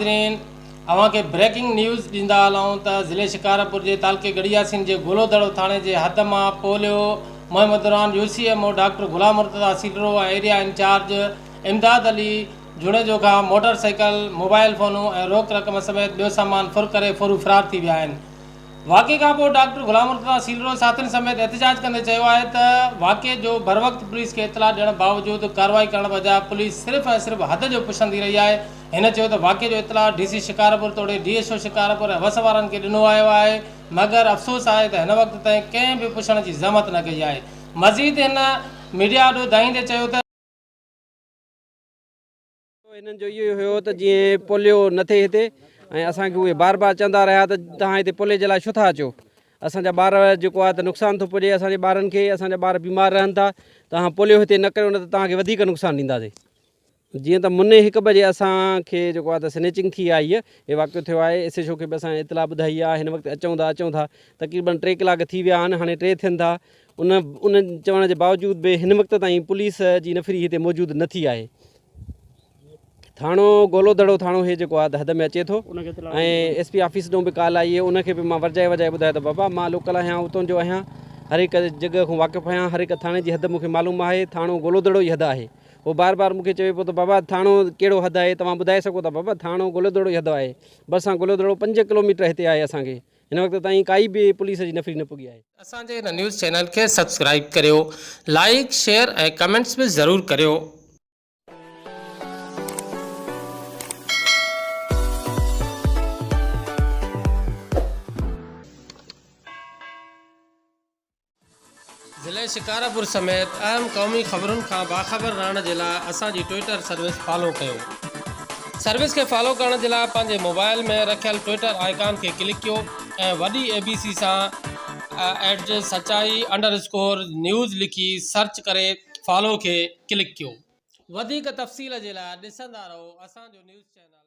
ناظرين اوهان کي بريڪنگ نيوز ڏيندا هلون ته ضلعي شڪارپور جي تعلقي ڳڙهي ياسين جي گولو دڙو ٿاڻي جي حد مان پوليو مهم دوران U C M O doctor Ghulam Murtaza Silro ۽ area incharge Imdad Ali Junejo کان موٽر سائيڪل، موبائل فونون ۽ روڪ رقم سميت ٻيو سامان ڦر ڪري ڦورو فرار ٿي ويا آهن. واقعي کانپوء ڊاڪٽر غلام مرتضيٰ سيلرو ساٿين سميت احتجاج ڪندي چيو آهي ته واقعي جو بروقت پوليس کي اطلاع ڏيڻ باوجود ڪارروائي ڪرڻ بجاء پوليس صرف ۽ صرف حد جو پڇندي رهي آهي هن چيو ته واقعي جو اطلاع ڊي سي شڪارپور توڙي ڊي ايس او شڪارپور ۽ وس وارن کي ڏنو آيو آهي مگر افسوس آهي ته هن وقت تائين ڪنهن به پڇڻ جي زحمت نه ڪئي آهي مزيد هن ميڊيا آڏو دانهيندي چيو ته. هنن جو اهو ئي هيو ته جيئن پوليو نه ٿئي هتي ۽ اسان کي اهي بار بار چوندا رهيا ته توهان هتي پوليو جي لاء ڇو ٿا اچو اسان جا ٻار جيڪو آهي ته نقصان ٿو پڄي اسان جي ٻارن کي اسان جا ٻار بيمار رهن ٿا توهان پوليو هتي نه ڪريو نه ته توهان کي وڌيڪ نقصان ڏينداسين جيئن ته مني هڪ بجي اسان کي جيڪو آهي ته سنيچنگ ٿي آئي هي واقعو ٿيو آهي ايس ايڇ او کي به اسان اطلاع ٻڌائي آهي هن وقت اچون ٿا اچون ٿا تقريبن ٽي ڪلاڪ ٿي ويا آهن هاڻي ٽي ٿين ٿا ان ان چوڻ جي باوجود به هن وقت تائين پوليس جي نفري هتي موجود نه ٿي آهي ٿاڻو گولو دڙو ٿاڻو هي جيڪو آهي حد ۾ اچي ٿو ۽ ايس پي آفيس ڏون به ڪال آئي هي ان کي به مان ورجائي ورجائي ٻڌايو ته بابا مان لوڪل آهيان اتون جو آهيان هر هڪ جڳهه کان واقف آهيان هر هڪ ٿاڻي جي حد مون کي معلوم آهي ٿاڻو گولو دڙو ئي حد آهي هو بار بار مون کي چوي پيو ته بابا ٿاڻو ڪهڙو حد آهي توهان ٻڌائي سگهو ٿا بابا ٿاڻو گولو دڙو ئي حد آهي ڀرسان گولو دڙو پنج ڪلوميٽر هتي آهي اسان کي هن وقت تائين ڪائي به پوليس جي نفري نه پڳي آهي. اسان جي هن نيوز چينل کي سبسڪرائيب ڪريو لائيڪ شيئر ۽ ڪمينٽس به ضرور ڪريو. ضلعي شڪارپور سميت اهم قومي خبرن کان باخبر رهڻ جي لاء اسان جي ٽوئيٽر سروس فالو ڪيو. سروس کي فالو ڪرڻ جي لاء پنهنجي موبائل ۾ رکيل ٽوئيٽر آئيڪان کي ڪلڪ ڪيو ۽ وڏي اي بي سي سان ايٽ سچائي انڊر اسڪور نيوز لکي سرچ ڪري فالو کي ڪلڪ ڪيو. وڌيڪ تفصيل جي لاء ڏسندا رهو اسان جو نيوز چينل.